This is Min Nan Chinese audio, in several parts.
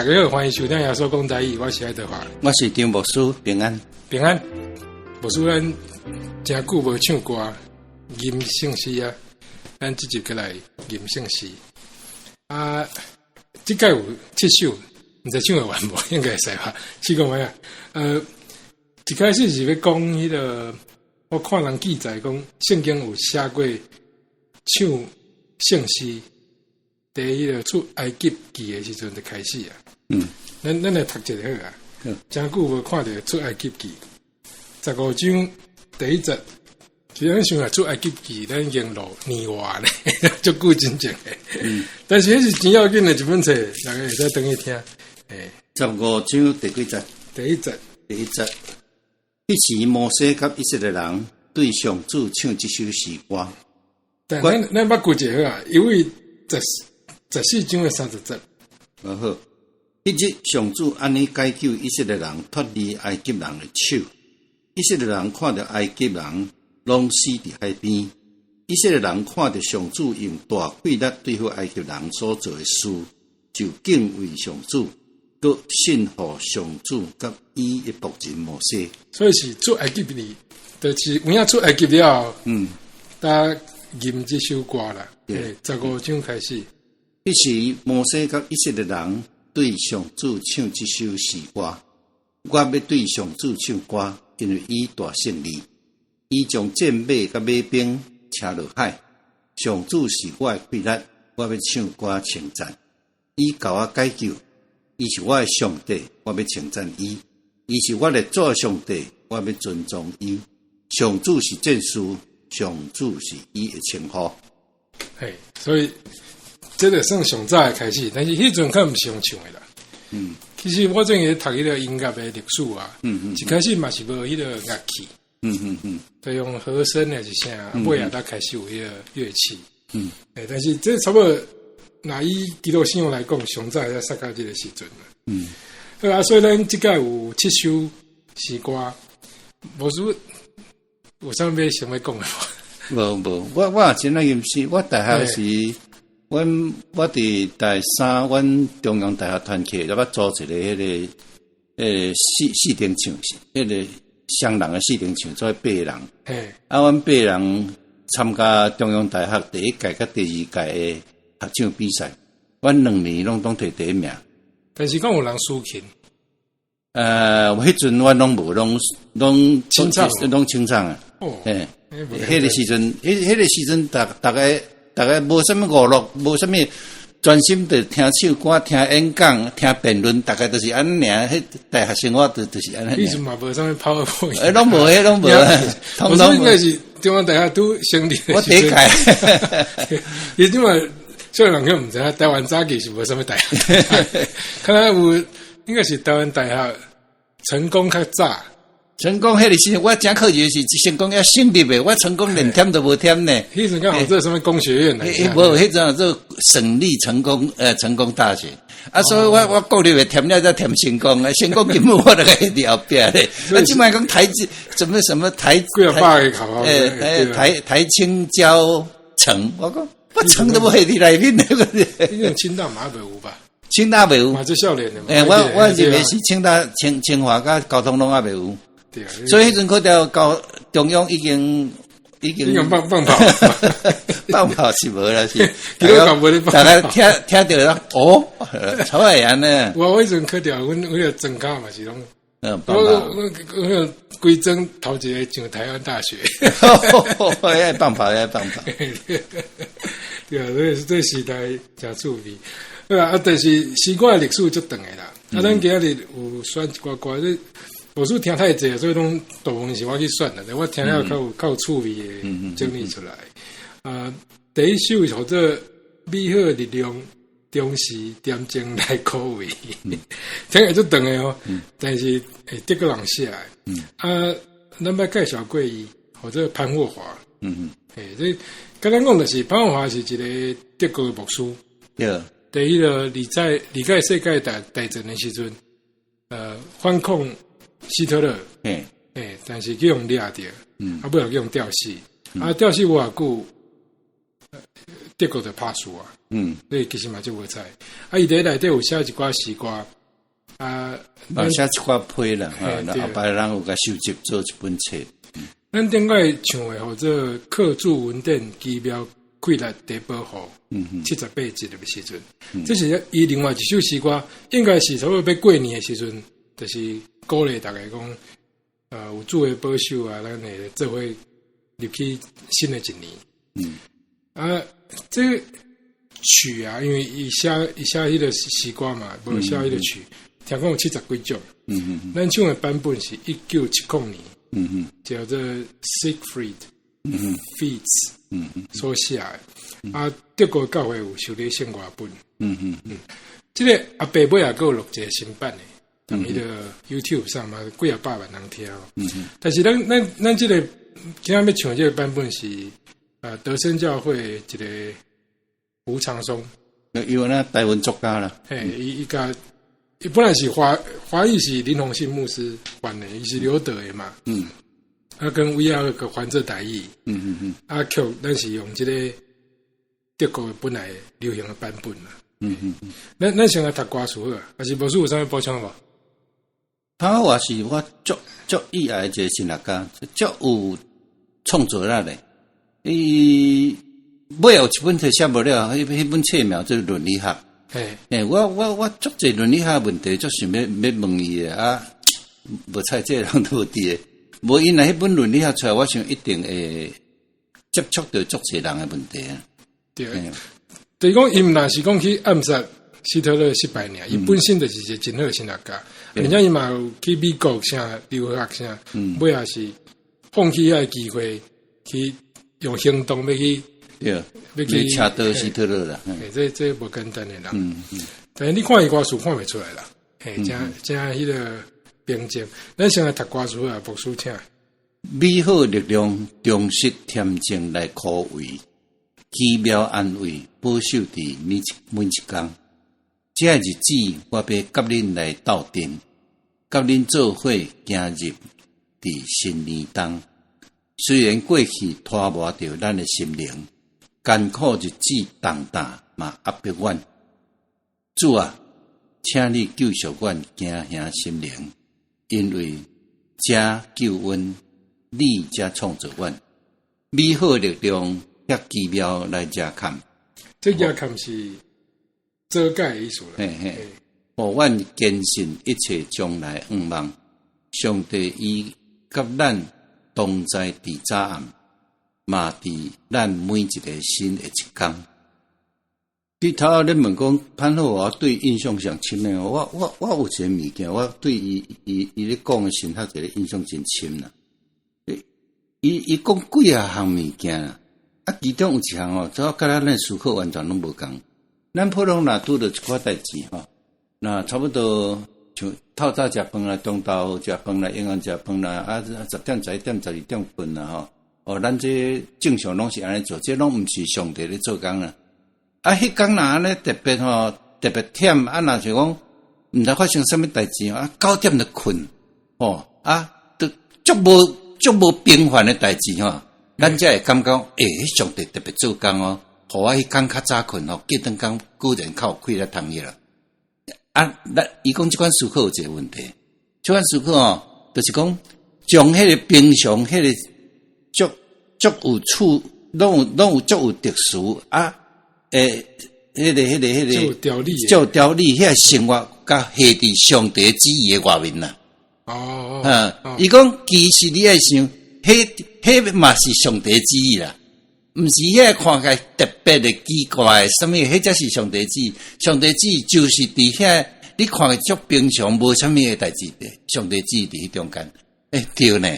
大家好，歡迎收聽耶穌講台語，我是愛德華，我是張牧師，平安。平安。牧師，咱誠久無唱歌，吟聖詩啊，咱這集過來吟聖詩。啊，這擺有七首，毋知唱會完無？應該會使吧？試看覓啊？一開始是欲講彼個，我看人記載講，聖經有寫過唱聖詩，佇彼個出埃及記的時陣就開始啊。咱來讀一下好啊。誠久無看著出埃及記15章第一節，其實咱想啊，出埃及記，咱已經落年外咧，足久真正的。但是彼是真要緊的一本冊，大家會使轉去聽。15章第幾節？第一節。第一節。彼時摩西佮以色列人對上主唱這首詩歌。但咱捌過一下好啊，因為14章的30節。啊好，彼日上主按呢解救以色列人脫離埃及人的手。以色列人看著埃及人攏死佇海邊。以色列人看著上主用大氣力對付埃及人所做的事，就敬畏上主，閣信服上主佮伊的僕人摩西。所以是出埃及記，就是有影出埃及了後，才吟這首歌啦。15章開始。彼時摩西佮以色列人對上主唱這首詩歌。我欲對上主唱歌，因為伊大勝利，伊將戰馬佮馬兵車落海。上主是我的氣力，我欲唱歌稱讚。伊共我解救，伊是我的上帝，我欲稱讚伊。伊是我列祖的上帝，我欲尊崇伊。上主是戰士，上主是伊的稱呼。嘿，所以這個算上早的開始，但是彼陣較毋是用唱的啦。其實我最近讀彼個音樂的歷史啊，一開始嘛是無彼個樂器，就用和聲還是啥，尾仔才開始有彼個樂器。但是這差不多，若以基督信仰來講，上早才說到這個時陣啦。好啊，所以咱這擺有七首詩歌，無輸有啥物想欲講的無？無無，我也真愛吟詩，我大學時，阮我佇大三，阮中央大學團契，就捌組一個彼個，四重唱，彼個雙人的四重唱，做八人。啊，阮八人參加中央大學第一屆佮第二屆的合唱比賽，阮2年攏總摕第一名。但是敢有人司琴？彼陣阮攏無，攏攏清唱，攏清唱啊。彼個時陣，彼個時陣，逐逐個逐個無啥物娛樂，無啥物專心佇聽唱歌、聽演講、聽辯論，逐家就是按呢爾。彼大學生活就是按呢。彼陣嘛無啥物 PowerPoint。欸，攏無，彼攏無，通通應該是中央大學拄成立。我第一屆。伊這馬少年人可毋知影，台灣早期是無啥物大學，可能有應該是台灣大學成功較早。成功彼個時陣，我正考試時成功猶成立的，我成功連忝都無忝呢。彼陣剛好做啥物工學院？無，彼陣做省立成功大學。啊，所以我國立的忝了才忝成功啊，成功根本我就佇後壁咧。啊，這擺講台什麼什麼台幾百個考台清交成，我講我成都無佇內面咧。你種清大嘛猶有吧？清大袂有。嘛是少年的。欸，我認為是清大、清華佮交通攏猶未有。對啊。所以彼陣考著高中央已經已經放放炮，放炮是無啦，是。大家聽聽著啦，哦，超會按呢。我彼陣考著，阮阮個莊跤嘛是攏，我規莊頭一個上台灣大學。愛放炮，愛放炮。對啊，所以這時代誠趣味。對啊，啊，但是詩歌的歷史足長的啦。啊，咱今日有選一寡歌，這無輸聽太濟，所以攏大部分是我去選啦。我聽了較有趣味的整理出來。啊，第一首叫做《美好的力量，中時點鐘來可畏》，聽起來足長的哦。但是會德國人寫的。啊，咱捌介紹過伊，叫做潘霍華。嘿，這簡單講就是潘霍華是一個德國的牧師。佇彼個二屆世界大戰的時陣，反抗希特勒。欸，但是去予掠著，啊，尾仔去予吊死。啊，吊死無偌久，德國就拍輸啊。所以其實嘛足無彩。啊，伊佇內底有寫一寡詩歌，啊，嘛寫一寡批啦，哈，後擺人有共收集做一本冊。咱頂擺唱的號做《客住文典奇妙氣力得保護》，78集的時陣，這是伊另外一首詩歌，應該是差不多欲過年的時陣，就是鼓勵大家講，有主的保守啊，咱會做伙入去新的一年。啊，這曲啊，因為伊寫彼個詩歌嘛，無寫彼個曲，聽講有70幾種。咱唱的版本是1970年，叫做 Siegfried Fitz 所寫的。啊，德國教會有收咧聖歌本。這個後壁尾也閣有錄一個新版的，佇彼個 YouTube 上嘛，幾仔百萬人聽。但是咱這個今仔欲唱這個版本是啊，德生教會一個胡長松。伊那台灣作家啦。嘿，伊伊共伊本來是華語是林宏信牧師翻的，伊是留德的嘛。啊，跟威亞個翻做台語。啊，曲咱是用這個德國本來流行的版本啦。咱先來讀歌詞好，還是牧師有啥物補充無？他話是我足足意愛的一個神學家，足有創造力的。伊尾有一本冊寫無了，彼本冊名做倫理學。欸，我足濟倫理學問題，足想欲欲問伊的啊，無彩這個人都無佇的。無伊若彼本倫理學出來，我想一定會接觸著足濟人的問題啊。對，就是講伊毋但是講去暗殺希特勒失敗爾，伊本身就是一個真好的神學家，而且伊嘛有去美國啥留學啥，尾也是放棄彼個機會去用行動欲去，欲去捙倒希特勒啦。欸，這無簡單的啦。但是你看伊歌詞看袂出來啦，嘿，誠誠彼個平靜。咱先來讀歌詞啊，牧師請。美好力量，忠實恬靜來箍圍，奇妙安慰，保守佇每一工。這日子，我欲佮恁來鬥陣，佮恁做伙行入佇新年冬。雖然過去拖磨著咱的心靈，艱苦日子重擔嘛壓迫阮。主啊，請你救贖阮驚嚇心靈，因為這救恩，你才創造阮。美好力量遐奇妙來遮看，這遮看是遮蓋的意思啦。嘿嘿，予阮堅信一切將來願望，上帝伊佮咱同在佇早暗，嘛佇咱每一個新的一工。你頭仔咧問講潘霍華對印象上深的，我有一個物件，我對伊咧講的神學一個印象真深啦。伊講幾仔項物件啦，啊，其中有一項吼，這佮咱的思考完全攏無仝。咱普通若拄著一寡代誌吼，那差不多像透早食飯啦，中晝食飯啦，晏暗食飯啦，啊，10點、11點、12點睏啦吼。哦，咱這正常攏是按呢做，這攏毋是上帝咧做工啦。啊，彼工若按呢特別吼，特別忝，啊，若是講毋知發生啥物代誌啊，9點就睏，吼，啊，都足無平凡的代誌吼，咱才會感覺，欸，上帝特別做工哦，予我彼工較早睏吼，隔頓工果然較有氣力通去啦。啊，咱伊講這款思考有一個問題，這款思考吼，就是講將彼個平常彼個足足有處，攏有足有特殊啊。欸，彼個，足條理，足條理，彼個生活，共下佇上帝旨意的外面啦。伊講其實你愛想，彼嘛是上帝旨意啦，毋是彼個看起來特別的奇怪，啥物，彼才是上帝旨意。上帝旨意就是佇遐，你看起足平常，無啥物的代誌，上帝旨意佇彼中間。欸，對呢。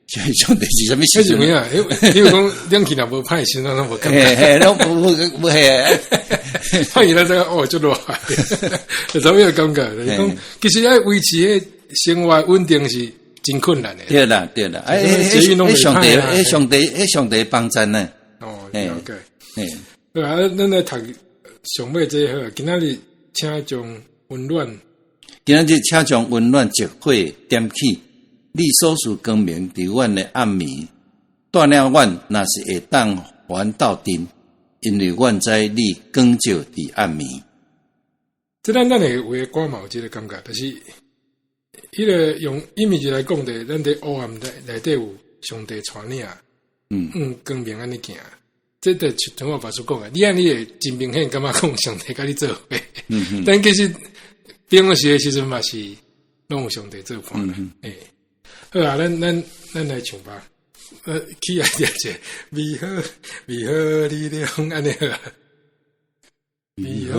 上帝是啥物時陣？因為講冷氣若無歹，時陣攏無感覺。嘿嘿，攏無無無嘿。歹伊咱這個哦，足熱，就啥物個感覺？就是講，其實愛維持彼生活穩定是真困難的。對啦，對啦。哎，彼上帝，彼上帝，彼上帝幫贊呢。哦，了解。對啊，咱來讀上尾這個好，今仔日請將溫暖，今仔日請將溫暖熱火點起。你所賜光明佇阮的暗暝，帶領阮若是會當還鬥陣，因為阮知你光照佇暗暝。這咱的有的歌嘛有這个感覺，就是彼个用意味來講的，咱佇黑暗內底有上帝帶領，嗯，光明按呢行。這就像我牧師講的，你按呢會真明顯感覺講上帝佮你做伙，但其實平常時的時陣嘛是攏有上帝做伴啦。欸，好啊，咱來唱吧。起來念者，美好美好力量按呢好啊。美好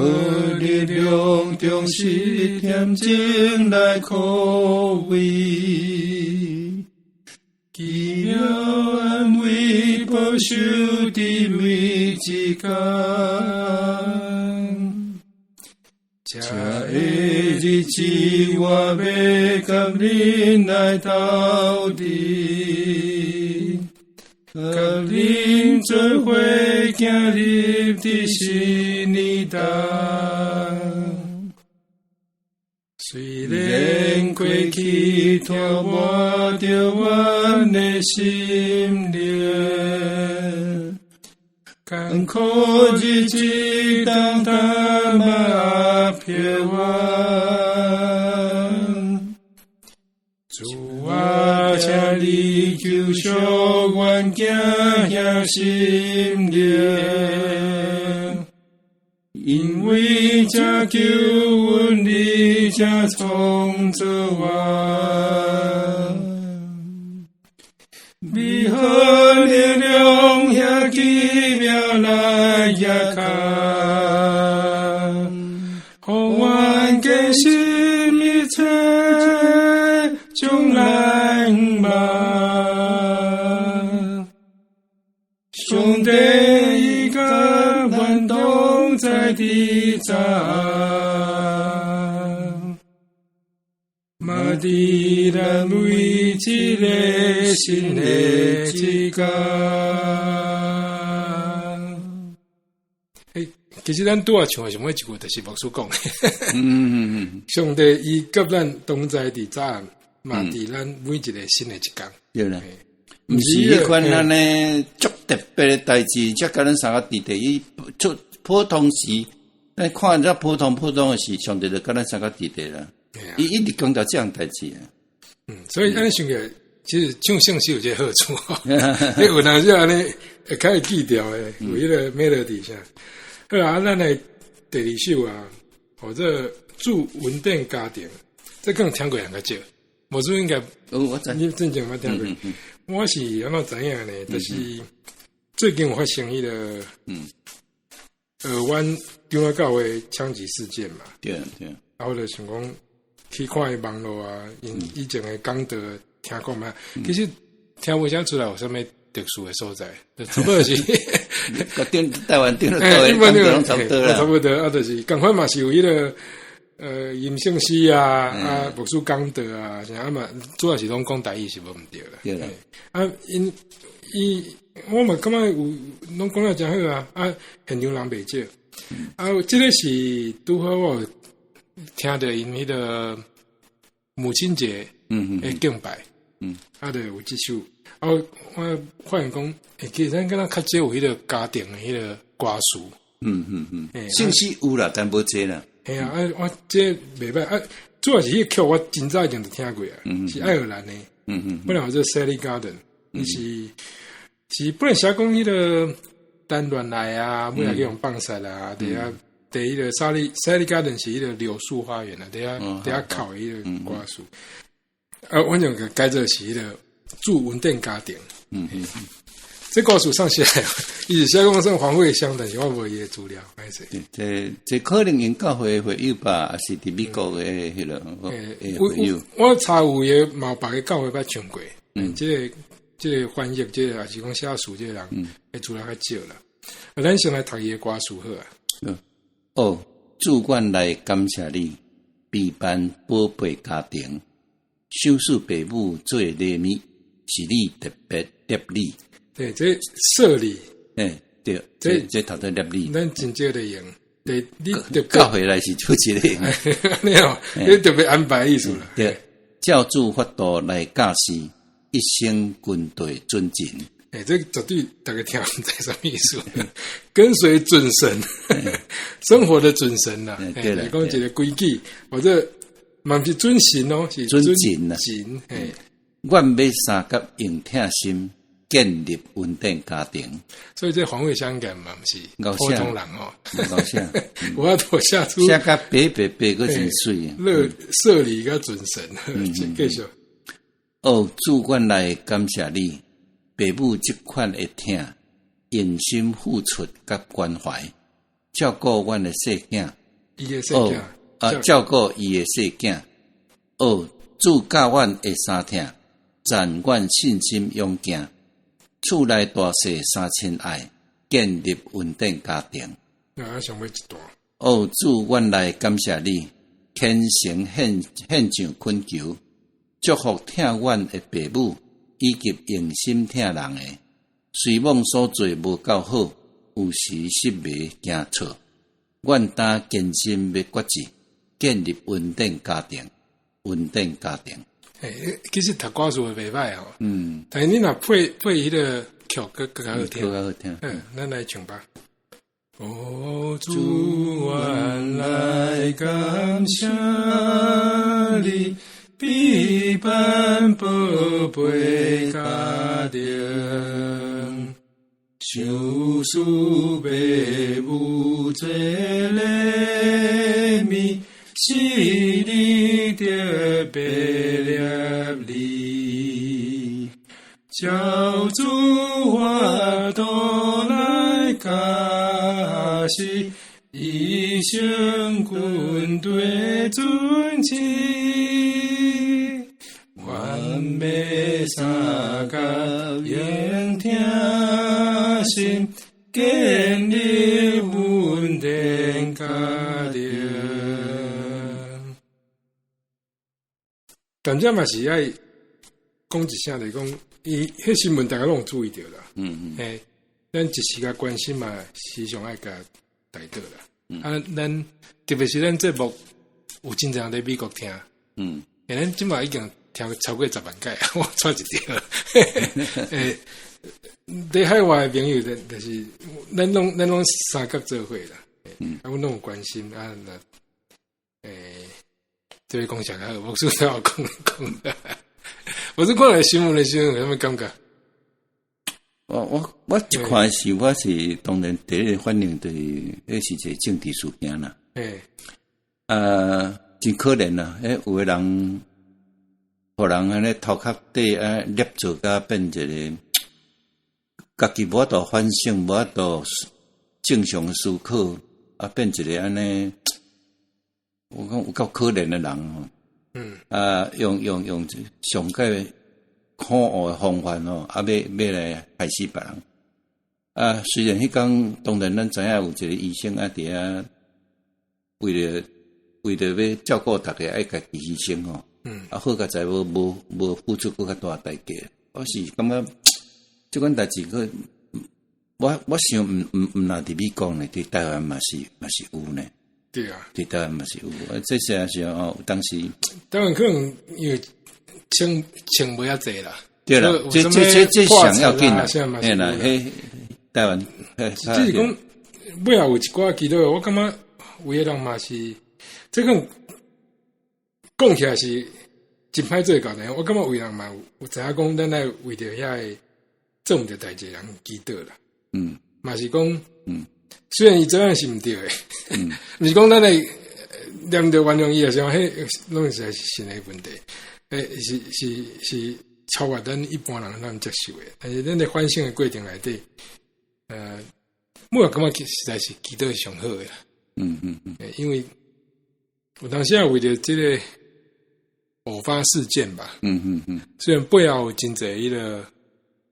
力量中是恬靜來撫慰，奇妙安慰保守佇每一工。這个日子我欲佮恁來鬥陣，佮恁做伙行入佇新年冬。雖然過去塗抹著阮的心靈，艱苦日子重擔嘛壓迫阮。主啊，請你救贖阮驚嚇心靈，因為這救恩你才創造阮。美好力量遐奇妙來倚靠，予阮堅信一切將來望。上帝伊佮阮同在佇早暗，嘛佇咱每一个新的一工。欸，其實咱拄仔唱的是每一句，就是牧師講的。上帝伊佮咱同在佇早暗，嘛佇咱每一个新的一工。對啦，毋是彼款按呢足特別的代誌，才佮咱相共佇佇伊做普通時，咱看這普通普通的事，上帝就佮咱相共佇佇啦。伊一直強調這項代誌啊。嗯，所以按呢想起來，其實唱聖詩有這個好處。你有當時按呢會較會記牢的，有彼个 melody 啥。好啊，咱來第二首啊，或者祝穩定家庭，這可能聽過人較少。無主應該，哦，我知，你之前捌聽過。我是按怎知影呢？就是最近有發生彼个，阮長老教會槍擊事件嘛。對對。啊，我就想講去看伊網路啊，𪜶以前的講道聽講嘛，其實聽無啥出來有啥物特殊的所在，差不多是。佮頂台灣長老教會講道攏差不多啦。差不多啊，就是仝款嘛是有彼个吟聖詩啊，啊，牧師講道啊，啥啊嘛，主要是攏講台語是無毋對啦。對啦。啊，𪜶伊我嘛感覺有攏講得誠好啊，啊，現場人袂少。啊，這个是拄好我有聽著𪜶彼个母親節的敬拜，啊，就有這首。啊，我發現講，欸，其實咱敢若較少有彼个家庭的彼个歌詞。聖詩有啦，但無濟啦。嘿啊，啊，我這袂䆀啊，主要是彼个曲我真早以前就聽過啊，是愛爾蘭的。本來叫做 Sally Garden，伊是本來寫講彼个單戀愛啊，尾仔去予放殺啊，佇遐佇彼个 Sally Garden 是彼个柳樹花園啊，佇遐佇遐哭的彼个歌詞。啊，反正就改做是彼个祝穩定家庭。這歌詞上寫來，伊是寫講算黃慧香，但是我無伊的資料，歹勢。這這可能𪜶教會會友吧，抑是佇美國的彼个會友。我查有的嘛有別个教會捌唱過。這個翻譯，這個抑是講寫詞這個人，的資料較少啦。啊，咱先來讀伊的歌詞好啊。哦，主阮來感謝你，備辦寶貝家庭，賞賜爸母做禮物，是你特別立禮。對，這設禮。欸，對，這這頭拄立禮。咱真少咧用，對，你特別教會內是出一个。你哦，你特別安排意思啦。對，照主法度來教示，一生軍隊尊敬。欸，這絕對逐家聽毋知啥物意思。跟隨準繩，生活的準繩啦。對啦，講一個規矩，或者嘛毋是準神哦，是準繩啦。繩，嘿。阮欲相佮用疼心建立穩定家庭。所以這黃慧香敢嘛毋是普通人哦。𠢕寫，我都寫出寫甲白白白，閣真媠。樂設立佮準繩，繼續。哦，主，阮來感謝你，爸母這款的疼，用心付出佮關懷，照顧阮的細囝。伊的細囝。啊，照顧伊的細囝。哦，主教阮會相疼，讚阮信心勇健，厝內大細三親愛，建立穩定家庭。啊，上尾一段。哦，主，阮來感謝你，虔誠獻獻上懇求，祝福疼阮的爸母，以及用心疼人的。雖罔所做無夠好，有時失迷行錯，阮當堅心欲決志，建立穩定家庭，穩定家庭。欸，其實讀歌詞會袂歹哦。但是你若配配彼個曲，閣閣較好聽。閣較好聽。嗯，咱來唱吧。哦，主，阮來感謝你，庇辦寶貝家庭，賞賜爸母做禮物，是你特別立你，照主法度來教示，一生跟綴準繩，阮欲相佮用疼心，建立穩定家庭。但這嘛是愛講一聲，就是講，伊彼新聞逐家攏有注意著啦。欸，咱一時共關心嘛，時常愛共帶倒啦。啊，咱特別是咱節目有真濟人佇美國聽。欸，咱這馬已經聽超過10萬擺，我錯一條。欸，佇海外的朋友，就是咱攏相佮做伙啦。啊，阮攏有關心啊，那，欸，這個講啥較好？牧師都有講講。我是看來新聞的時陣，有啥物感覺？我一看時，我是當然第一個反應就是，彼是一個政治事件啦。啊，真可憐啦！彼有的人，予人按呢頭殼底啊捏造甲變一個，家己無法度反省，無法度正常思考，啊，變一個按呢，我講有夠可憐的人吼。啊，用上蓋可惡的方法吼，啊，欲來害死別人。啊，雖然彼工當然咱知影有一個醫生啊，佇遐為著欲照顧逐家，愛家己犧牲吼。啊，好佳哉無付出閣較大代價。我是感覺這款代誌，閣我想毋若佇美國呢，佇台灣嘛是有呢。對啊。佇台灣嘛是有，啊，這些是哦，當時台灣可能因為錢錢無遐濟啦。對啦，這上要緊啦，嘿啦，彼台灣，只是講尾後有一寡祈禱，我感覺有的人嘛是，這個講起來是真歹做到的。我感覺有人嘛有知影講，咱愛為著遐个做毋著代誌的人祈禱啦。嘛是講，雖然伊這樣是毋對的，毋是講咱來念著原諒伊，是啥，彼攏是神的問題。欸，是超越咱一般人咱接受的。但是咱佇反省的過程內底，我感覺實在是祈禱上好的啦。因為有當時啊，為著這個偶發事件吧。雖然背後有真濟彼個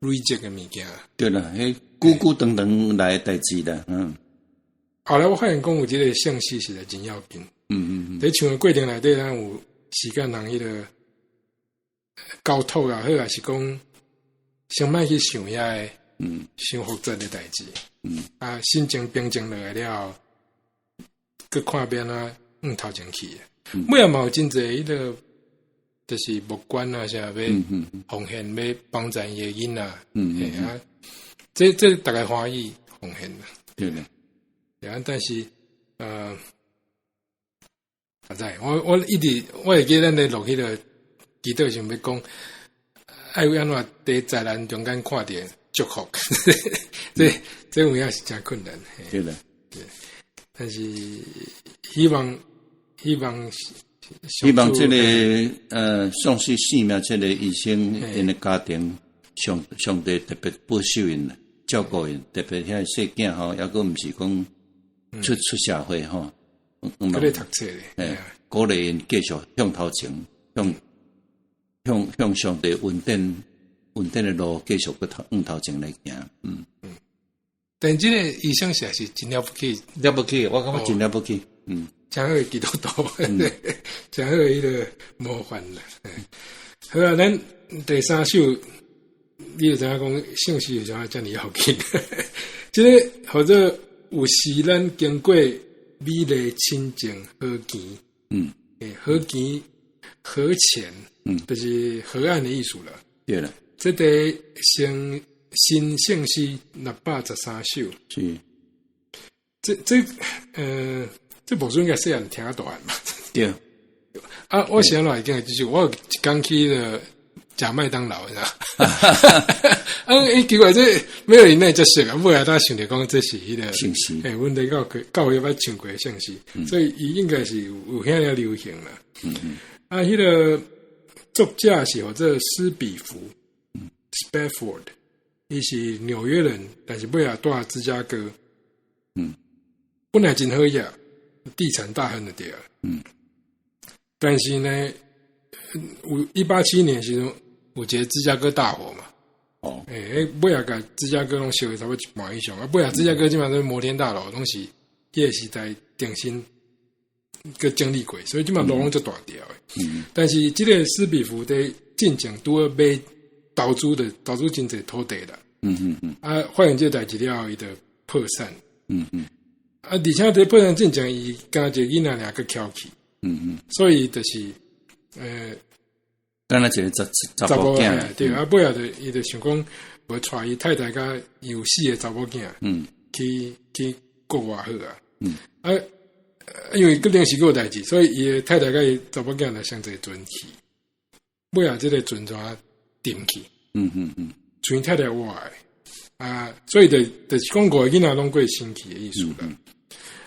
累積的物件。對啦，彼久久長長來的代誌啦，嗯。後來我發現講有這個聖詩實在真要緊。佇唱的過程內底，咱有時間通彼個交託也好，抑是講先莫去想遐個，傷複雜的代誌。啊，心情平靜落來了後，閣看欲按怎向頭前去。尾仔嘛有真濟彼個，就是募捐啊，啥欲奉獻欲幫助伊的囡仔。啊，這逐家歡喜奉獻啦。對咧。對啊，但是毋知，我一直我會記咱咧錄彼个祈禱時欲講，愛按怎佇災難中間看著祝福，這有影是誠困難。對咧。對，但是希望希望這个喪失性命這个醫生𪜶的家庭，上帝特別保守𪜶，照顧𪜶，特別遐細囝吼，猶閣毋是講出社會吼，閣咧讀冊咧，鼓勵𪜶繼續向頭前，向上帝穩定的路繼續閣頭向頭前來行，嗯。但這個醫生實在是真了不起，了不起，我感覺真了不起，嗯。真好的基督徒，真好的彼个模範啦。好啊，咱第三首，你就知影講聖詩為啥物遮爾要緊？這个號做有時咱經過美麗清淨河墘，河墘河前，就是河岸的意思啦。對啦。這個新聖詩613首。是。這牧師應該細漢聽大漢嘛？對。啊，我是按怎會記就是我有一工去了食麥當勞，你知道？啊，欸，奇怪，這沒有人那遮熟啊，尾仔才想著講這是彼个聖詩。欸，阮佇教會捌唱過聖詩，所以伊應該是有遐爾流行啦。啊，彼个作者是號做斯比福（Spafford），伊是紐約人，但是尾仔住芝加哥。本來真好額，地產大亨就對了。但是呢，有187年時陣有一个芝加哥大火嘛。欸，尾仔共芝加哥攏燒去差不多一半以上。啊，尾仔芝加哥這擺都摩天大樓，攏是彼个時代重新閣整理過，所以這擺路攏足大條的。但是這个斯比福佇進前拄好買投資的投資真濟土地啦。啊，發現這个代誌了後，伊就破產。啊，而且佇破產進前，伊敢一个囡仔爾閣翹去。所以就是，敢若一个查某囝，對，啊，尾仔就伊就想講，無帶伊太太佮有四个查某囝，去國外好啊。啊，因為閣臨時閣有代誌，所以伊的太太佮伊查某囝就先坐船去，尾仔這个船怎沉去？賰太太活的，啊，所以就是講五个囡仔攏過身去的意思啦。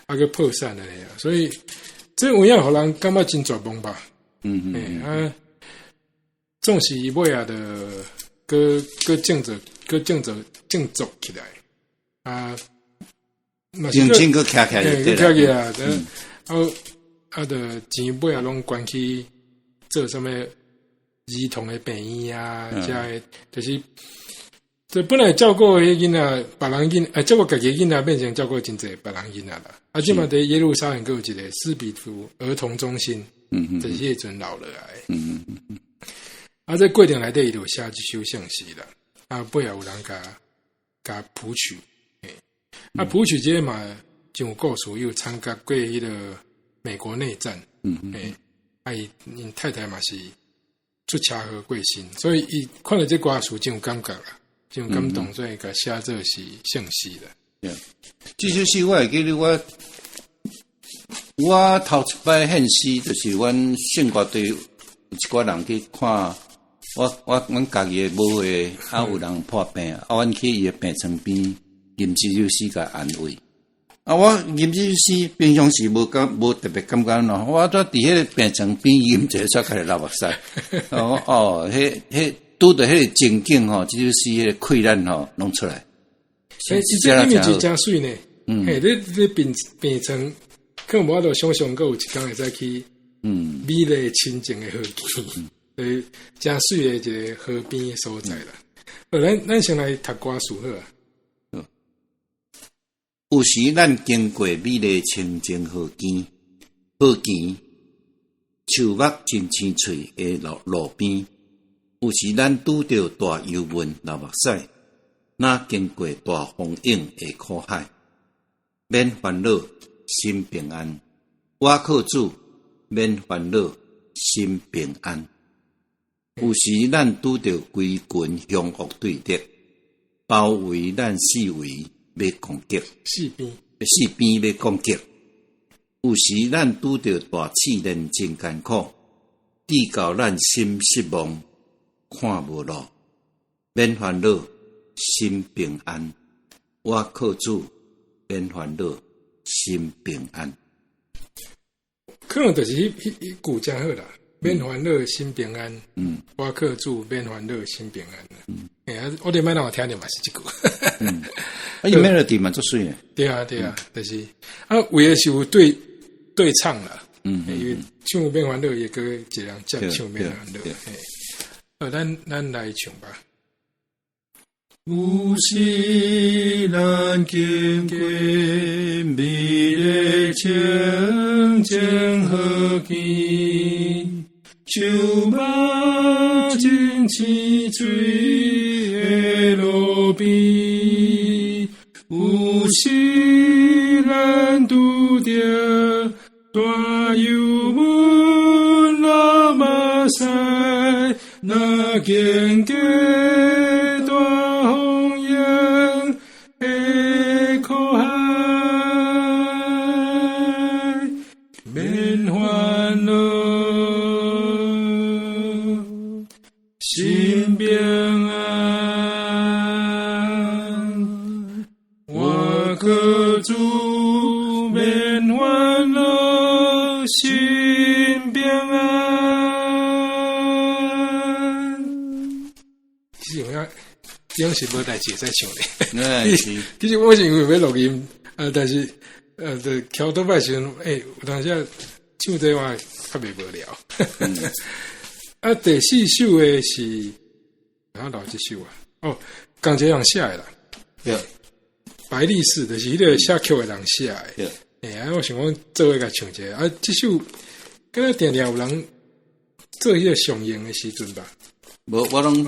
啊，閣破產了啊，所以這有影予人感覺真絕望吧？欸，啊，總是伊尾仔就閣振作，閣振作振作起來，啊，認真閣徛起來，閣徛起來，啊啊，就錢尾仔攏捐去做啥物兒童的病院啊，遮个就是，這本來照顧彼囡仔，別人囡，照顧家己囡仔變成照顧真濟別人囡仔啦。啊，這擺佇耶路撒冷閣有一个斯比福兒童中心，就是彼陣留落來。啊，這過程內底伊就寫這首聖詩啦。啊，尾仔有人共譜曲，欸，啊，譜曲這个嘛真有故事，伊有參加過彼个美國內戰。欸，啊，伊𪜶太太嘛是出車禍過身，所以伊看著這歌詞真有感覺啦，真有感動，所以共寫做是聖詩啦。對，這首詩我會記得我，我頭一擺獻詩，就是阮聖歌隊有一寡人去看我阮家己的母會，啊有人破病，啊阮去伊的病床邊吟這首詩共安慰。啊，我吟這首詩平常時無特別感覺喏，我拄佇彼个病床邊吟者，才開始流目屎。哦哦，彼拄著彼个情景吼，這首詩彼个氣力吼，攏出來。欸，這音樂真媠呢。嘿，你病床，可能無法度想象，閣有一工會使去，美麗清淨的河墘，真媠的一个河邊的所在啦。好，咱先來讀歌詞好啊。有時咱經過美麗清淨河墘，河墘樹木真青翠的路邊，有時咱拄著大憂悶流目屎，若經過大風湧的苦海，免煩惱，心平安。我靠主，免煩惱，心平安。有時咱拄著規群兇惡對敵，包圍咱四圍欲攻擊，四邊，四邊欲攻擊。有時咱拄著大試煉真艱苦，至到咱心失望，看無路，免煩惱，心平安。我靠主，免煩惱，心平安。可能就是彼句真好啦，免煩惱，心平安。我靠主，免煩惱，心平安。欸，我頂擺讓我聽著嘛是這句。啊，伊 melody 嘛足媠的。對啊，對啊，就是啊，有的是有對對唱啦。因為唱免煩惱，也閣一個人接唱免煩惱。好，咱來唱吧。有時咱經過美麗清靜好景，樹木真青翠的路邊。有時咱拄著大油門流目屎，若經過大風湧的苦海，免煩惱，心平安。我靠主，免煩惱，心平安。其實有影，這種是無代誌會使唱的。是。其實我是因為欲錄音，啊，但是，就翘倒擺時陣，欸，有當時唱這我較袂無聊。啊，第四首的是，啊，留這首啊，哦，仝一個人寫的啦。白力士就是彼個寫曲的人寫的。欸，啊，我想講做伙共唱一下，啊，這首，敢若定定有人做彼個上映的時陣吧？無，我攏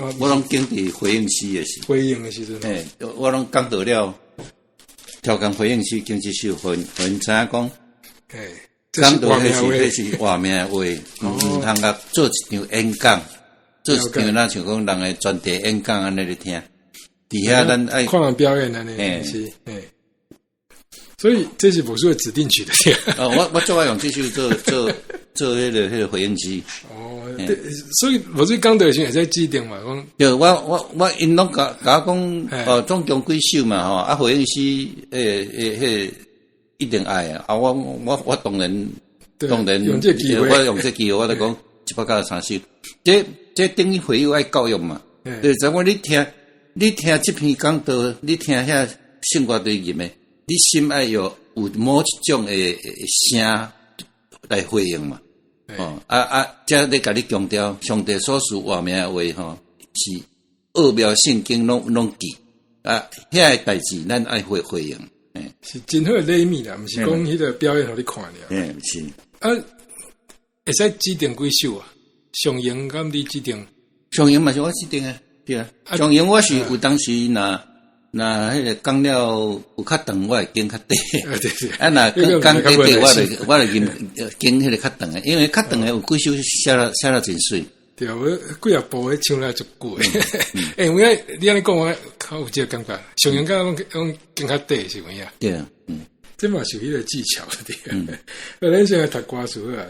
揀佇回應詩的時。回應的時陣。欸，我攏講到了，調工回應詩，揀這首，予𪜶知影講。欸，講到彼是彼是活命的話，毋通共做一場演講，做一場若像講人的專題演講按呢咧聽。佇遐咱愛看人表演按呢，是，欸，所以這是牧師的指定曲的。哦，我最愛用這首做彼個回應詩。哦，對，所以牧師講的時會使指定嘛，講。對，我𪜶攏共我講，哦，總共幾首嘛，吼，啊，回應詩，彼一定愛啊，我當然用這個機會，我用這個機會，我就講193首，這等於會友愛教育嘛，對，就講你聽這篇講道，你聽遐聖歌隊吟的，你心愛有某一種的聲來回應嘛，哦，啊，這咧共你強調，上帝所賜活命的話吼，是奧妙聖經攏記，啊，遐个代誌咱愛回應。是真好的禮物啦，毋是講彼個表演予你看爾。嗯，是。啊，會使指定幾首啊？上英敢你指定？上英嘛是我指定的，對啊。上英我是有當時若彼個講了有較長，我會揀較短。啊，若講短短，我就揀彼個較長的，因為較長的有幾首寫了真媠。對啊，我幾若部彼唱了足久的。欸，有影你按呢講，我較有這個感覺。上英敢攏揀較短是有影。對啊，嗯。這嘛是彼個技巧對。那咱現在讀歌詞啊。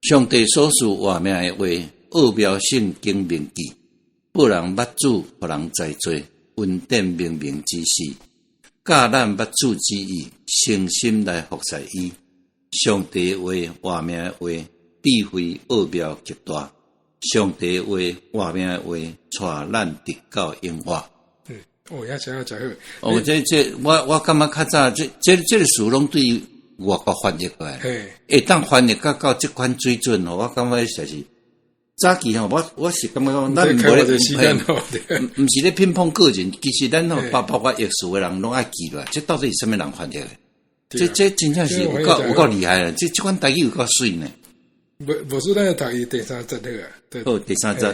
上帝所賜活命的話，奧妙聖經銘記，報人捌主，予人知罪，恩典明明之事，教咱捌主旨意，誠心來服侍伊。上帝話活命的話，智慧奧妙極大。上帝話活命的話，帶咱得到永活。嗯，哦，遐寫得誠好。哦，這我感覺較早，這個詞攏對外國翻譯過來，會當翻譯到這款水準吼，我感覺實在是早期吼，我是感覺講，咱無咧，毋是咧評判個人，其實咱吼包括譯詞的人攏愛記落來，這到底是啥物人翻譯的？這真正是有夠厲害啦！這款台語有夠媠呢。無無輸咱讀伊第三節好啊。好，第三節，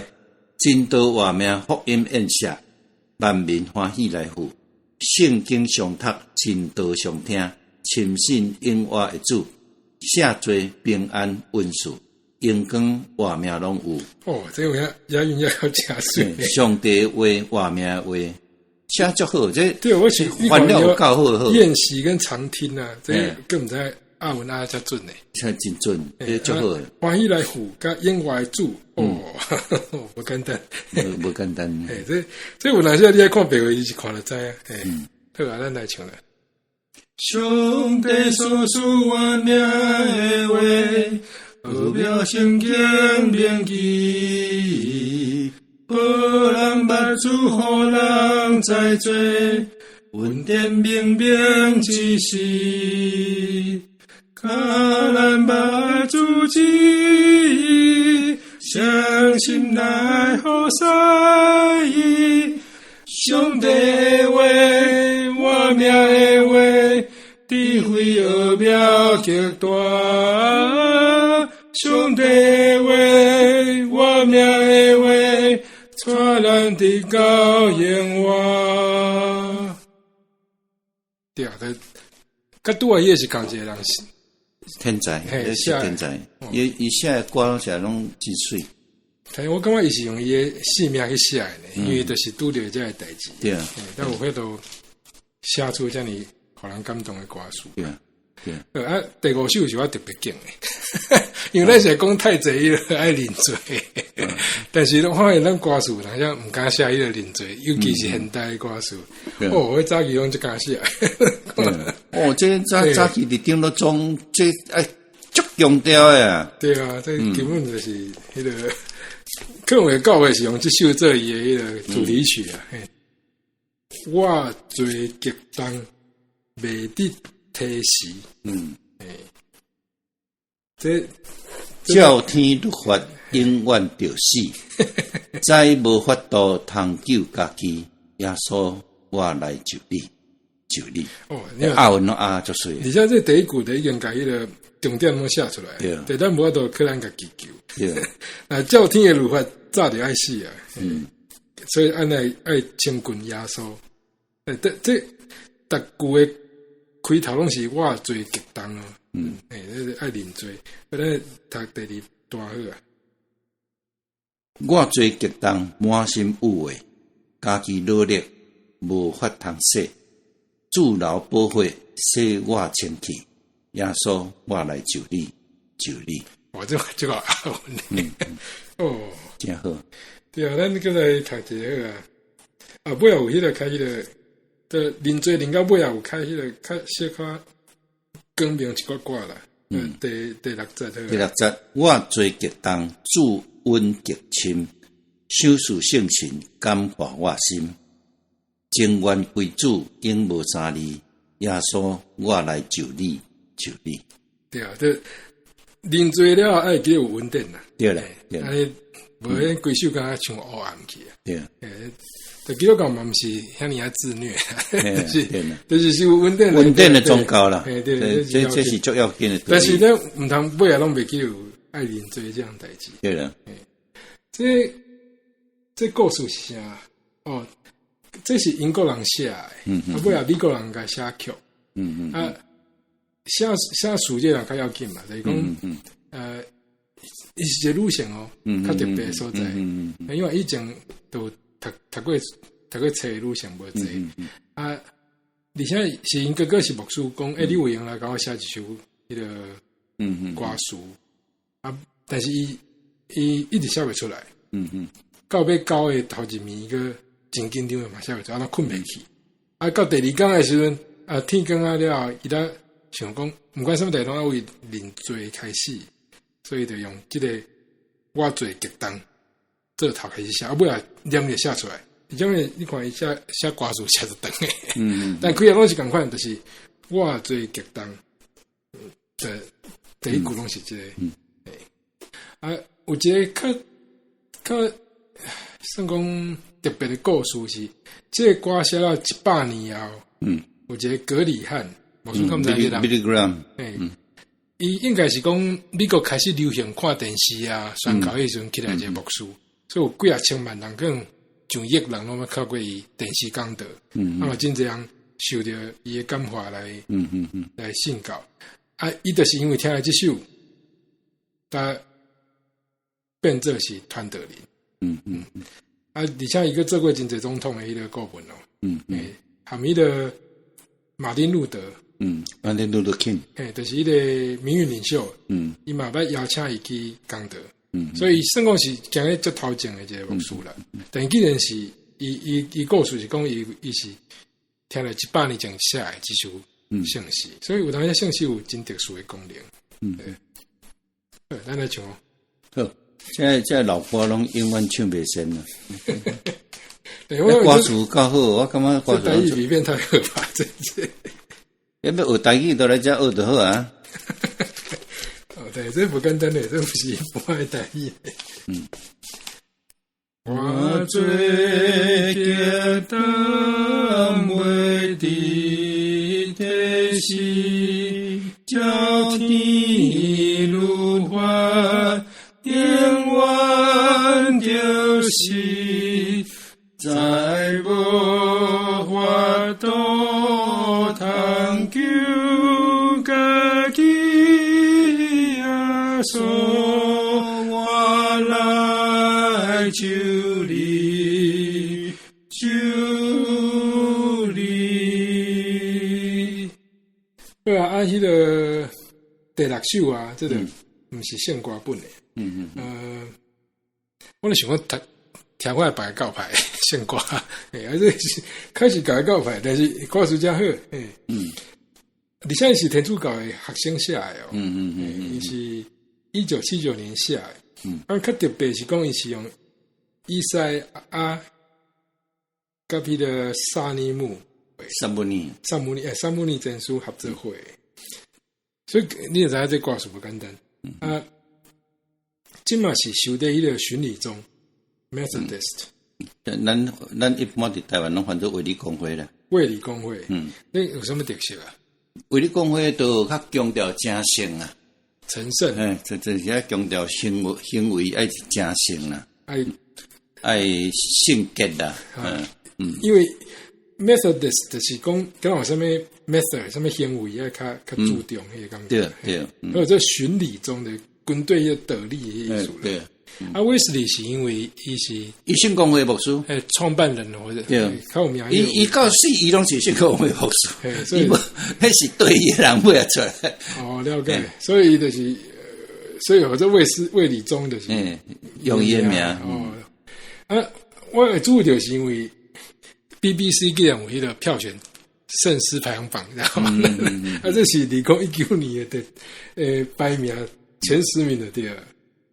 真道活命福音宴席，萬民歡喜來赴。聖經上讀，真道上聽，深信永活的主，赦罪平安恩賜，榮光活命攏有。哦，這有影押韻也夠誠媠。上帝話活命話，寫足好，這對，我是翻了有夠好好。宴席跟長聽啊，這閣毋知押韻押遮準呢。真真準，這足好。歡喜來赴佮永活的主，哦，無簡單，無簡單。嘿，這有當時你愛看白話，伊是看就知啊。嘿，好啊，咱來唱啦。上帝所賜我命的話，奧妙聖經銘記，無人捌主，予人知罪，恩典明明指示，教咱捌主旨意，誠心來服侍伊。上帝的話，活命的話，智慧奧妙極大。上帝的話，活命的話，帶咱得到永活。對啊，佮拄仔伊是仝一個人，天才，是天才。伊寫的歌攏寫攏真媠。但我感覺伊是用伊的性命去寫的，因為就是拄著這个代誌。對啊，但有法度寫出遮爾予人感動的歌詞。對啊，對啊。第五首是我特別敬的，因為咱是講太濟伊個愛認罪，但是我發現咱歌詞好像毋敢寫彼個認罪，尤其是現代的歌詞。哦，我早期攏足敢寫。哦，這早早期佇頂咧裝，這愛足強調的啊。對啊，這根本就是彼個。可能會教會是用這首做伊的彼個主題曲啊。我罪極重，袂得提時。這照天律法，永遠著死，知無法度通救家己。耶穌，我來救你，救你。哦，押韻攏押足媠。而且這第一句就已經共彼個重點攏寫出來。對，咱無法度靠咱家己救。那照天的律法，早就愛死啊。所以按呢愛親近耶穌。這逐句的開頭攏是我罪極重哦。這個愛認罪，咱讀第二段好啊。我罪極重，滿心有話，家己努力，無法通洗，主流寶血洗我清氣。耶穌，我來救你，救你。哦，這個押韻。哦，真好。對啊，咱閣來讀一个啊。啊，尾仔有彼個較彼個，這認罪認到尾仔有較彼個較小可光明一寡寡啦。第六節。第六節，我罪極重，主恩極深，賞賜聖神感化我心，情願歸主，永無三二。耶穌，我來救你，救你。對啊，這認罪了愛記有恩典啦。對咧，對。按呢，無彼規首敢若像烏暗去啊。對。欸，基督教嘛毋是遐爾仔自虐，就是有恩典。恩典的宗教啦。對對，這是足要緊的。但是咱毋通尾仔攏袂記有愛認罪這項代誌。對啦。這故事是啥？哦，這是英國人寫的，啊，尾仔美國人共寫曲。啊，寫寫詞這人較要緊嘛，就是講，伊是一個女性哦，較特別的所在，因為以前都讀過冊女性無濟，啊，而且是𪜶哥哥是牧師，講，欸，你有閒來共我寫一首彼個歌詞，啊，但是伊一直寫袂出來，到尾交的頭一暝，閣真緊張的嘛寫袂出來，啊，睏袂去，啊，到第二工的時陣，啊，天光啊了後，伊才想講，毋管啥物代攏愛為認罪開始，所以就用這個我罪極重做頭開始寫，啊，尾仔連就寫出來。因為你看伊寫寫歌詞寫得長的，但開頭攏是仝款，就是我罪極重，第一句攏是這個。啊，有一個較較算講特別的故事是，這個歌寫了100年後，有一個葛理翰，無說敢知這人，Billy Graham，伊應該是講美國開始流行看電視啊，宣教彼時陣起來一個牧師，所以有幾仔千萬人，可能上億人攏捌看過伊電視講道，啊嘛真濟人受著伊的感化來，來信教。啊，伊就是因為聽了這首，他變做是傳道人。啊，而且伊閣做過真濟總統的彼個顧問哦。欸，含彼个馬丁路德，馬丁路德金，嘿，就是彼个民運領袖，伊嘛捌邀請伊去講道，所以算講是行咧足頭前的一个牧師啦。但既然是伊伊伊故事是講伊伊是聽了100年前寫的這首聖詩，所以有當時聖詩有真特殊的功能。對，咱來唱。好，這老歌攏永遠唱袂仙啦。對，歌詞較好，我感覺歌詞。台語比變態好吧？這這。欲學台語就來遮學就好啊。哦，對，這無簡單的，這毋是一般的台語。我做激動袂佇體時，照天律法，永遠著是，再無法度通求家己耶穌，我來求你，求你。對啊，啊，彼个第六首啊，這个毋是聖歌本的。我咧想講聽聽看別个教派聖歌，欸，啊，這是開始改教派，但是歌詞真好，欸。而且是天主教的學生寫的哦。伊是1979年寫的。啊，較特別是講伊是用以賽亞佮彼个薩尼姆。薩姆尼。薩姆尼，欸，薩姆尼真書合作會。所以你就知影這歌詞無簡單。啊，這嘛是收佇彼个巡禮中，Methodist。咱一般佇台灣攏翻做衛理公會啦。衛理公會，你有啥物特色啊？衛理公會都較強調成聖啊，成聖。嘿，這這是較強調行為行為愛成聖啦，愛愛聖潔啦，因為 Methodist 就是講，敢若有啥物 method，啥物行為愛較較注重彼個感覺。對對。還有這巡禮中的軍隊彼個道理的意思啦。對。啊，衛斯理是因為伊是伊聖公會牧師，欸，創辦人或者對，較有名。伊伊到死伊攏是聖公會牧師，所以彼是對伊的人尾仔出來。哦，了解。所以伊就是，所以或者衛斯衛理宗就是，用伊的名。哦，啊，我會注意著是因為 BBC 竟然有彼個票選聖詩排行榜，知道嗎？啊，這是2019年的排名前10名的對。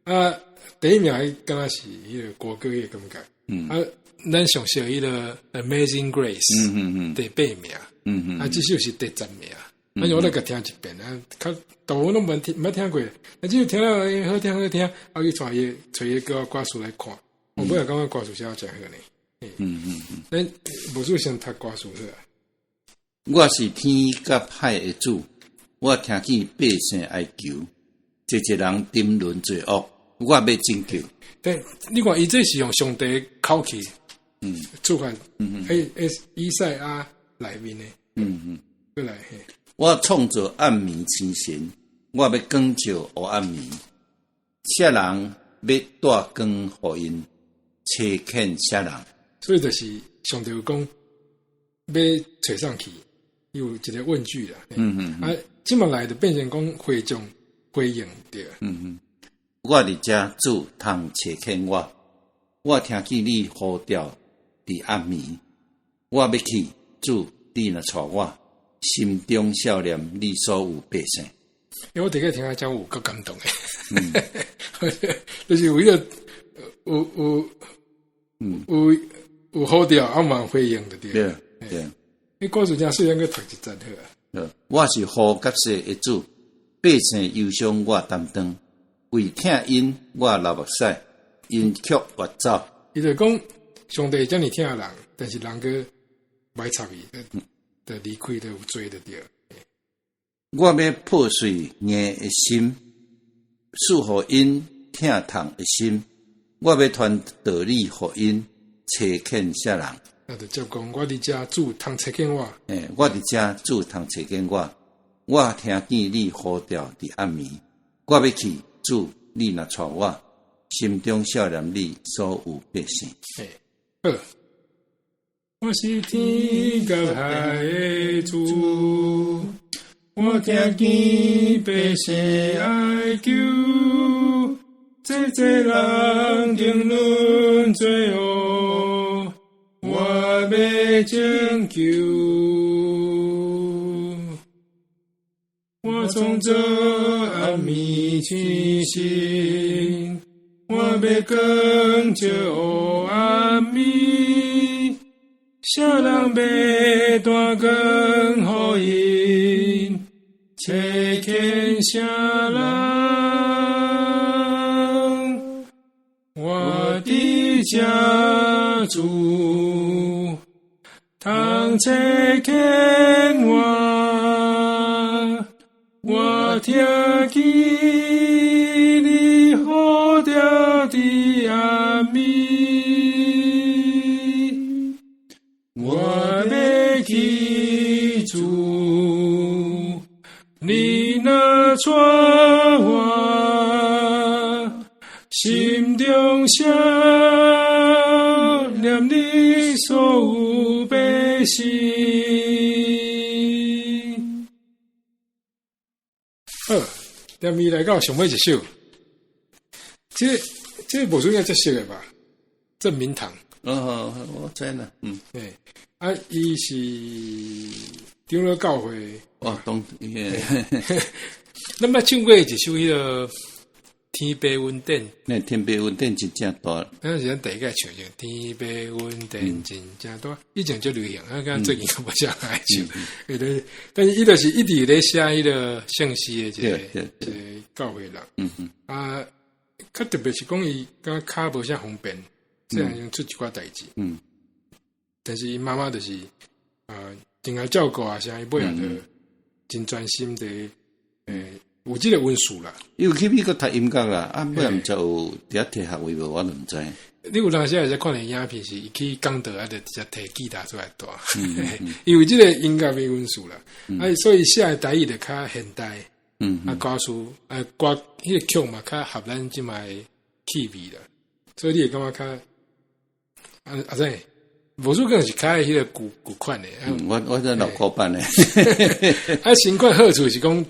啊，第一名敢若是彼个國歌的感覺。啊，咱上熟彼个 Amazing Grace，第八名。啊，這首是第10名。啊，我來共聽一遍啊，較大部分攏無聽，毋捌聽過。啊，這首聽了好聽好聽，啊，去揣伊揣伊個歌詞來看，我本來感覺歌詞寫誠好呢。咱無輸先讀歌詞好啊。我是天佮海的主，我聽見百姓哀求，濟濟人沉淪罪惡，我欲拯救。對，你看伊這是用上帝口氣，出發，欸欸，以賽亞內面的，過來。我創造暗暝星辰，我欲光照黑暗暝。啥人欲帶光予𪜶，差遣啥人？所以就是上帝有講，欲揣上去，有一個問句啦。啊，這麼來就變成講會眾回應對。我佇遮主通差遣我，我聽見你呼召佇暗暝，我欲去，主你若帶我，心中數念你所有百姓。因為我第一個聽來講有夠感動的，就是有彼個有有有有呼召，啊嘛回應的對。對對。你歌詞真水，應該讀一節好啊。我是雨佮雪的主，百姓憂傷我擔當，為疼𪜶我流目屎，𪜶卻越走。伊就講上帝遮爾疼人，但是人閣袂插伊，就離開就有罪就對。我欲破碎硬的心，賜予𪜶疼痛的心。我欲傳道理予𪜶，差遣啥人？那就接講，我佇遮主通差遣我。欸，我佇遮主通差遣我。我聽見你呼召佇暗暝，我欲去，主你若帶我，心中數念你所有百姓。欸，好。我是天佮海的主，我聽見百姓哀求，濟濟人爭論罪惡，我欲拯救。我創造暗暝星辰，我欲光照黑暗暝，啥人欲帶光予𪜶？差遣啥人？我佇這主，通差遣我。我聽見你呼召佇暗暝，我欲去主，你若帶我，心中想念你所有百姓。好，踮伊來到上尾一首，這無輸應該足熟的吧？鄭明堂。哦，我知啦，嗯。對，啊，伊是長老教會。哦，懂。咱捌唱過一首彼个天父恩典。那天父恩典真正大。那是咱第一擺唱的天父恩典真正大，以前足流行，啊，敢最近都無啥愛唱。但是伊就是一直咧寫彼个聖詩的一個教會人。啊，較特別是講伊敢跤無啥方便，雖然用出一寡代誌。但是伊媽媽就是啊，真愛照顧啊，啥伊尾仔就真專心佇有這個恩賜啦。伊有去美國讀音樂啦，啊，尾仔毋知有佇遐提學位無，我都毋知。你有當時會使看見影片，是伊去講道啊，就直接提吉他出來彈。伊有這個音樂的恩賜啦，啊，所以寫的台語就較現代。啊，歌詞啊，歌彼個曲嘛，較合咱這擺的氣味啦。所以你會感覺較啊啊怎？無輸可能是較愛彼個舊款的。我這老古板的。啊，新款好處是講，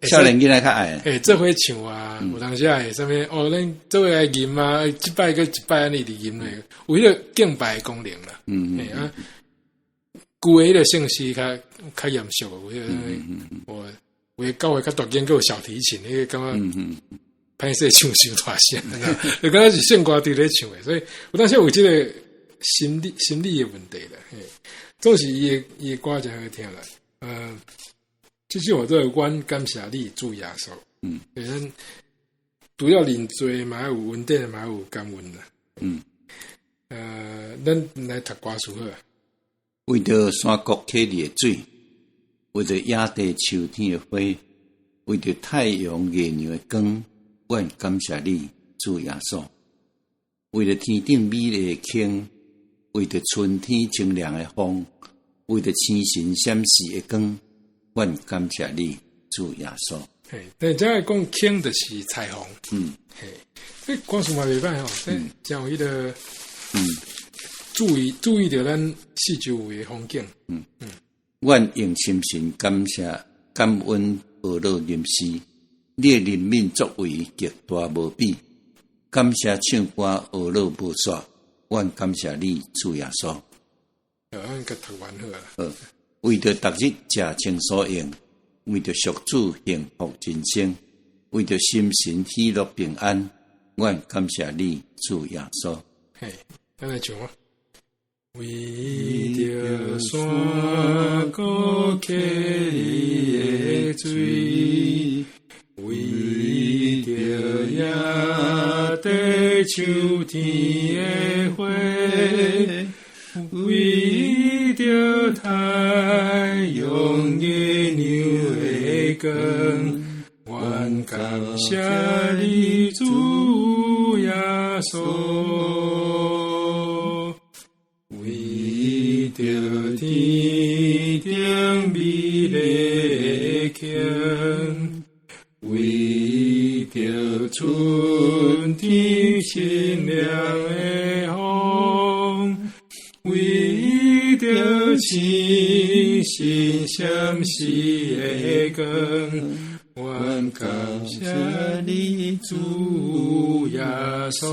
少年囡仔較愛。欸，做伙唱啊，有當時會啥物哦，咱做伙來吟啊，一擺閣一擺按呢佇吟咧，有彼個敬拜的功能啦。欸啊，舊的彼個聖詩較較嚴肅，有彼個我有的教會較大間，閣有小提琴，彼個感覺歹勢唱傷大聲，就感覺是聖歌佇咧唱的，所以有當時有這個心理的問題啦。嘿，總是伊的歌誠好聽啦。這首我做阮感謝你主耶穌。咱除了認罪嘛，有恩典嘛，有感恩啦。咱來讀歌詞好啊。為著山谷溪裡的水，為著野地秋天的花，為著太陽月娘的光，阮感謝你主耶穌。為著天頂美麗的星，為著春天清涼的風，為著星辰閃爍的光，阮感謝你主耶穌。嘿，但這講星就是彩虹。嘿，這歌詞嘛袂歹吼，這真有彼个，注意著咱四周圍的風景。阮用心神感謝感恩呵咾吟詩，你的憐憫作為極大無比。感謝唱歌呵咾無煞，阮感謝你主耶穌。好，咱共讀完好啊。好，為著逐日食穿所用，為著屬主幸福人生，為著心神喜樂平安，阮感謝你主耶穌。嘿，咱來唱啊。為著山谷溪裡的水，為著野地秋天的花，為著太陽月娘的光，阮感謝你主耶穌。為著天頂美麗的星，為著春天清涼的風，為著星星闪烁的光，愿感謝你主耶穌，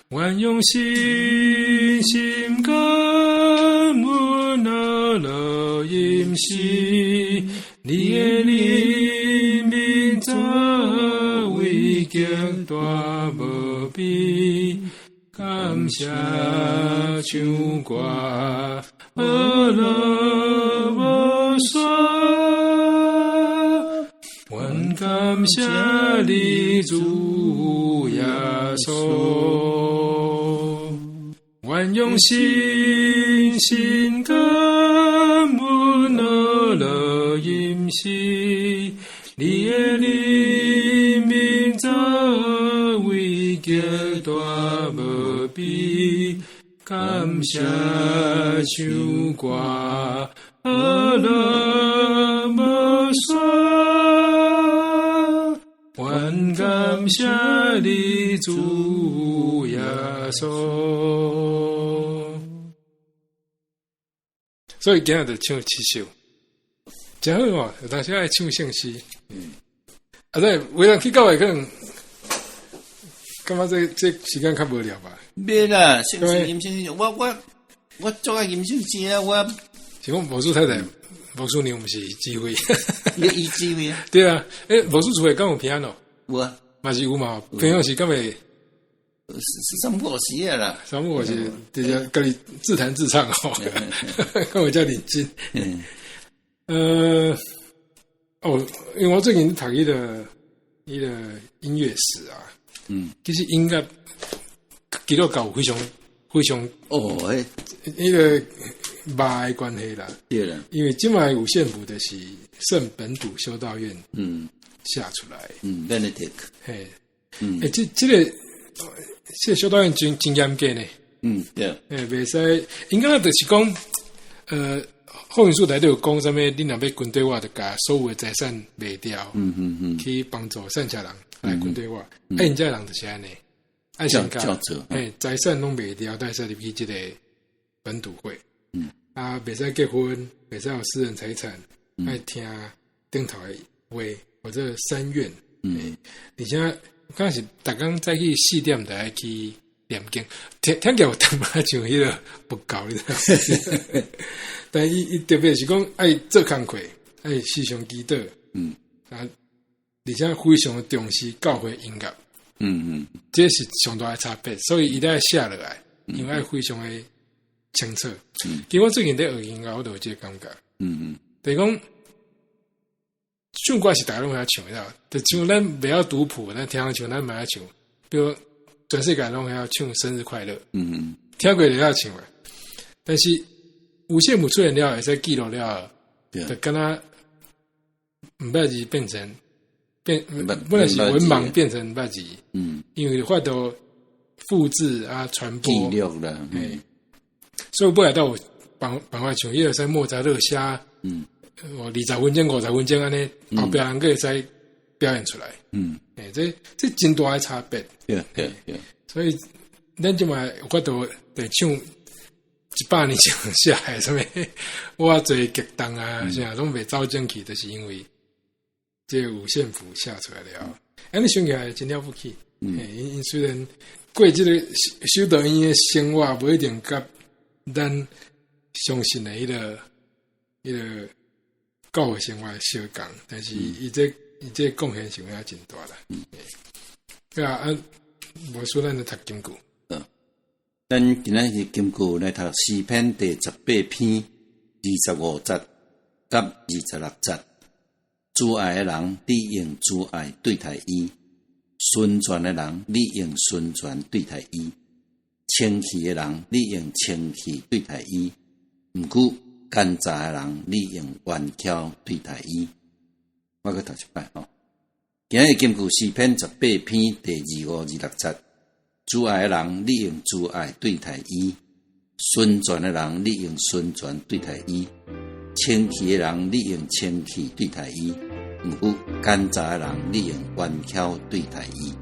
願用信心感恩樂樂吟詩，你的憐憫作為極大無比，感謝唱歌呵樂無煞，願感謝你主耶穌，願用信心感恩樂樂吟詩，你的憐憫作為極大無比，感謝唱歌呵樂無煞，願感謝你主耶穌。所以今仔就唱七首，誠好哦，有當時愛唱聖詩。啊，對，有人去教會可能感覺這時間較無聊吧？免啦，聖詩吟聖詩，我足愛吟聖詩啊！我是講牧師太太、牧師娘毋是指揮，你伊指揮啊？對啊，牧師厝內敢有 piano？有啊，嘛是有嘛？平常時敢會？是三不五時啊啦，三不五時，直接家己自彈自唱哦，敢會遮認真。哦，因為我最近讀彼個音樂史啊，其實音樂基督教有非常非常哦，彼個肉的關係啦。對啦，因為這擺五線譜就是聖本篤修道院寫出來，Benedict，嘿，這個修道院真真嚴格呢，對，袂使，應該就是講，福音書內底有講啥物？你若欲跟綴我，就共所有的財產賣掉，去幫助散赤人來跟綴我。啊，𪜶遮人就是按呢，愛先共財產攏賣掉，才會使入去這個本篤會。啊，袂使結婚，袂使有私人財產，愛聽頂頭的話，或者三願。而且敢是逐工早起4點就愛去念經，聽聽起來有淡薄仔像彼個佛教，你知無？但伊特別是講愛做工課，愛時常祈禱。啊，而且非常重視教會音樂。這是上大的差別，所以伊才寫落來，因為愛非常的清楚。其實我最近佇學音樂，我就有這個感覺。就是講唱歌是大家攏會曉唱的，就像咱袂曉讀譜，咱聽人唱，咱嘛會曉唱。比如全世界攏會曉唱生日快樂。聽過就曉唱啊。但是五線譜出現了，會使記錄了，就敢若毋捌字變成變，本來是文盲變成捌字。因為法度複製啊，傳播記錄啦。所以尾來才有辦法像彼個啥莫札特寫，20分鐘、50分鐘按呢，後壁人閣會使表演出來。這真大的差別。所以咱這擺有法度來唱100年前寫的啥物，我濟激動啊，啥攏袂走正去，就是因為這個五線譜寫出來了。按呢想起來真了不起。𪜶雖然過這個修道院的生活，無一定佮咱相信的彼個教會生活相仝，但是伊這貢獻是有影真大啦。對啊，啊，無輸咱就讀金句。咱今仔日金句來讀詩篇第18篇25節佮26節。慈愛的人，你用慈愛對待伊；純全的人，你用純全對待伊；清氣的人，你用清氣對待伊。毋過奸詐的人，你用圓巧對待伊。我閣讀一擺吼。今日金句詩篇十八篇第25、26節。慈愛的人，你用慈愛對待伊；純全的人，你用純全對待伊；清氣的人，你用清氣對待伊。毋過奸詐的人，你用圓巧對待伊。